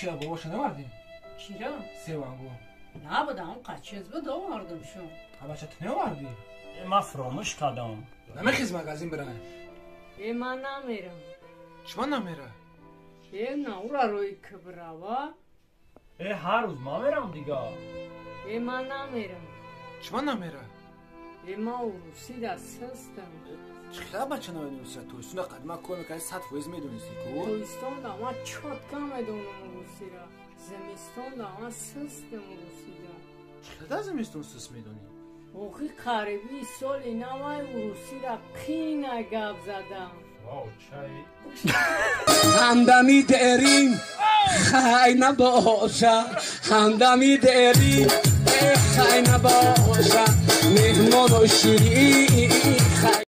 Бача бобоша навардӣ? Чира? Севангу. Набудам, қачиз буд овардам шу. А бача ту неовардӣ? Ман фуромӯш кардам. Намехез магазин бирай? Э, ман намерам. Чима намера? Э, наура рӯи кибрава. Э, ҳар рӯз ман мерам дига. Э, ман намерам. Чима намера? Э, ман урусида систам. Чӣ хела бача намедонисти? Тоистона қадима кор мекарди, 100% медонисти ку? Тоистонда ман чётко медонам урусира. Зимистонда ман систам урусида. Чӣ хела зимистон сис медонӣ? Охи қариби соли навай урусира қина гап задам. ҳамдами дерим хай набоша, ҳамдами дерим хай набоша, меҳмону ширин хай.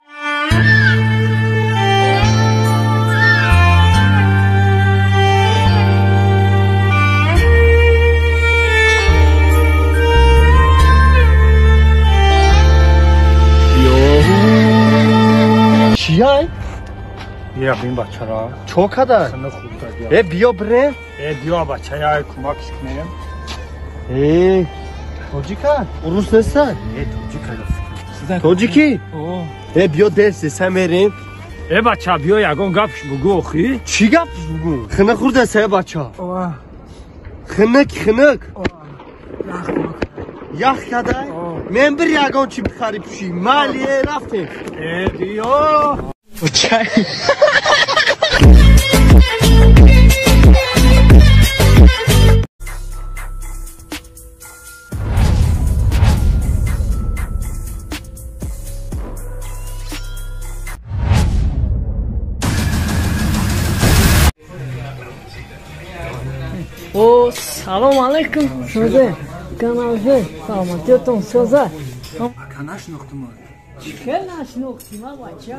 Чияй? Бия бин бачара. Чо кадай? Э, биё бирем. Э, биё бача, я кӯмакш кунем. Э, тоҷика? Урус нестай? Э, тоҷика. Тоҷикӣ? Э, биё дерс мерем. Э, бача, биё ягон гапш бугӯ охи. Чӣ гапш бугӯ? Хинак хӯрдаст, э, бача. Хинак, хинак. Ях кадай? Мен бир ягон чӣ бихари пӯшӣ. Майли, э, рафтем. Э, биё. О, салом алейкум, шузе. Каналже, саломатиятон соза. Ака нашинохтум. Чӣ хел нашинохтӣ, ма бача?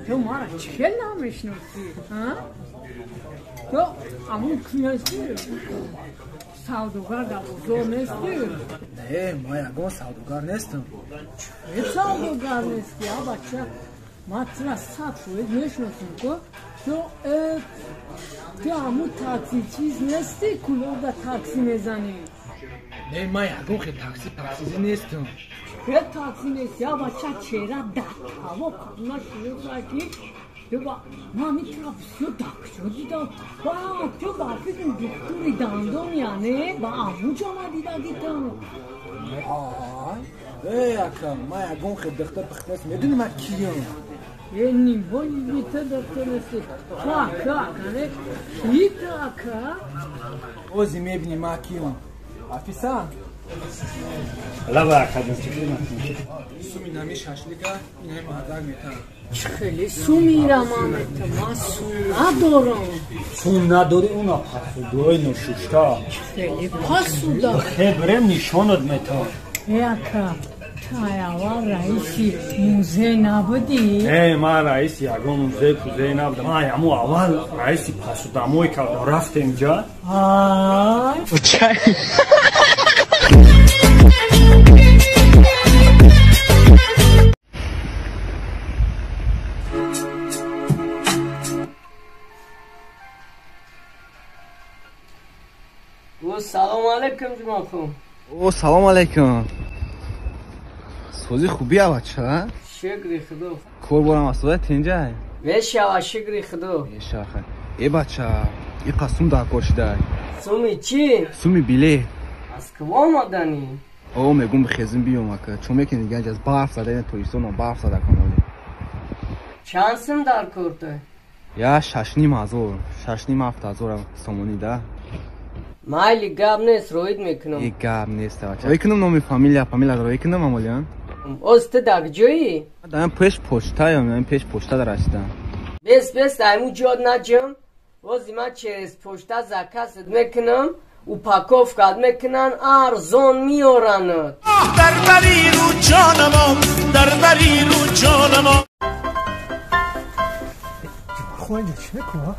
Ту мара чӣ хел намешинохтӣ? Ту амун кӣ ҳастӣ? Савдогар дар бозор нестӣ? Не, ман ягон савдогар нестам. Чӣ савдогар нестӣ, а бача? Ман тура 100% мешиносам ку. Ту амун такси чиз нестӣ, кулода такси мезанӣ? Не, ман ягон хел такси таксизи нестам. Хел такси нестӣ, а бача, чера дар ҳаво қабна шиноса ки ман митра бисёр дакчо дидам. Ба ту ба фикр духтури дандон, яъне ба амуҷо ман дида дидам. Эй, ака, ман ягон хел духтур пухт нест. Медонӣ ман киям? Э, нимҳои ту духтур нестӣ. Ту ака, ака, ки ту ака? Ози мебинӣ ман киям. Официант. Лаба академ чӣ накунӣ? Суми нами шашлика инай мардак метам. Чӣ хеле сумира ман метам? Ман сум надорам. Сум надорӣ, уна пасудои ношушта. Чӣ хеле пасуда? Хе бирем нишонат метам. Э, ака, ту аввал раиси музей набудӣ? Э, ман раиси ягон музей пузей набудам. Ман ҳамун аввал раиси пасудамой кардам. Рафтем ҷа. Ай. Салом алейкум, ҷумъахон. О, салом алейкум. Сози хуби, бача? Шукри худо. Кор борам асода тинҷай? Мешава, шукри худо. Мешава. Э, бача, и қасум дар кор шидай. Суми чӣ? Суми билет. Аз куво омаданӣ? О, мегум бихезим биём ака. Чо мекунӣ ганҷ аз барф зада, ина Тоҷикистонам барф зада каноли. Чанд сум дар кор ту? Я 6,5 ҳазор, 6,5-7 ҳазор сомонӣ да. Майли, гап нест, роид мекунам. Э, гап нест, бача. Роӣ кунам номи фамилия, фамилия роӣ кунам амолиан? Оз ту дар ҷоӣ? Даам пеш почтаям, ям пеш почта дар расидам. Бес, бес, айму ҷод наҷам. Ози ман через почта заказат мекунам, упаковкат мекунан, арзон меоранад. Дар бари рӯ ҷонамон, дар бари рӯ ҷонамон. Хон, инҷа чӣ мекунӣ?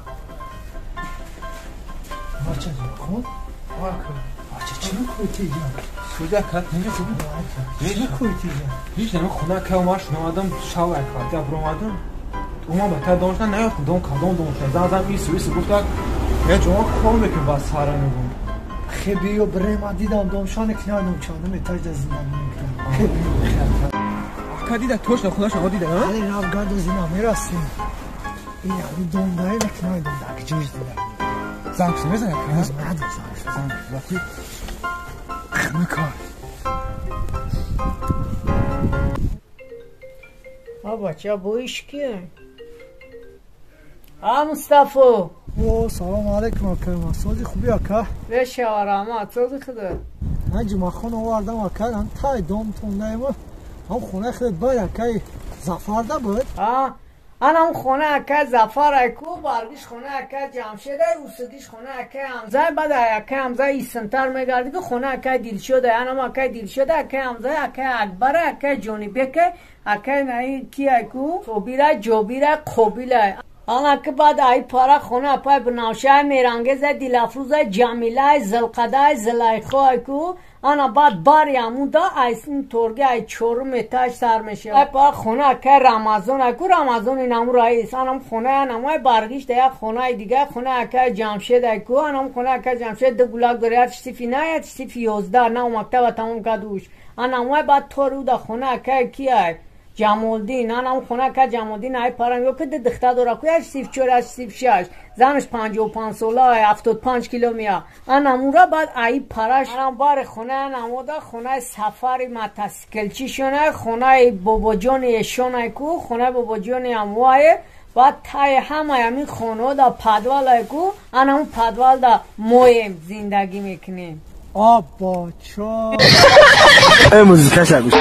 Бача, хон? Бача, чӣ мекунӣ ту инҷа? Сӯза кат, инҷа хуб. Чӣ мекунӣ ту инҷа? Ҳеҷ нами хона ка омад, шунавадам, шав як квартира биромадам. Уман ба та доншна наёфтам, дон кадом доншна. Зан зан ису ису гуфтак. Я ҷома кор мекунем ба сара мегум. Хе биё бирем, дидам домшане ки надом чандум этаж да зиндагӣ мекунам. Хе биё. Ака дида точно хонаша дида, ҳа? Але рав гарду зина мерасем. Ин ами дом дай ки надом да куҷош зиндагӣ. Занг мезанӣ ака? Надом занг. Занг. Вақти хнакар. Бача боиш киё? А Мустафо. О, салом алейкум ака. Сози хуби ака? Бешава раҳмат, сози худо. Ман ҷумъахон овардам ака, ам тай дом тондаема. Ам хонаи худ бад акаи Зафарда буд? А, анам хона акаи Зафар айку, баргиш хона акаи Ҷамшед ай, усудиш хона акаи Ҳамза, баъд акаи Ҳамза исмтар мегарди ки хона акаи Дилшод ай, анам акаи Дилшод акаи Ҳамза, акаи Акбар, акаи Ҷонибек, акаи наи ки айку, Собир ай, Ҷобир ай, Қобил ай. Ана ки баъд ай пара хона апай Бинавша ай, Мерангез ай, Дилафрӯз ай, Ҷамила ай, Зилқада ай, Зулайхо ай ку, ана баъд бари амуда ай торги ай чорум этаж сар мешавад. Ай пара хона акай Рамазон ай ку, Рамазон инаму раис, анам хона анаму ай баргиш да як хонаи дигар, хона акай Ҷамшед ай ку, анам хона акай Ҷамшед ду гулак дора, як сифи на, як сифи 11, нав мактаба тамом кард уш. Анаму ай баъд тори уда хона акай ки ай Ҷамолдин, анам хона ка Ҷамолдин ай парам ё ки ду духта дора ку, як сиф 4, як сиф 6, занаш 55 сола, 75 кило мея. Анамура баъд ай параш, анам бари хона анамода хонаи сафари мотосиклчишона, хонаи бобоҷони эшон ай ку, хонаи бобоҷони амвае, баъд таи ҳамаи ҳамин хонаҳо да подвал ай ку, анаму подвал да моем зиндагӣ мекунем. А бача. Э музикаша гӯш.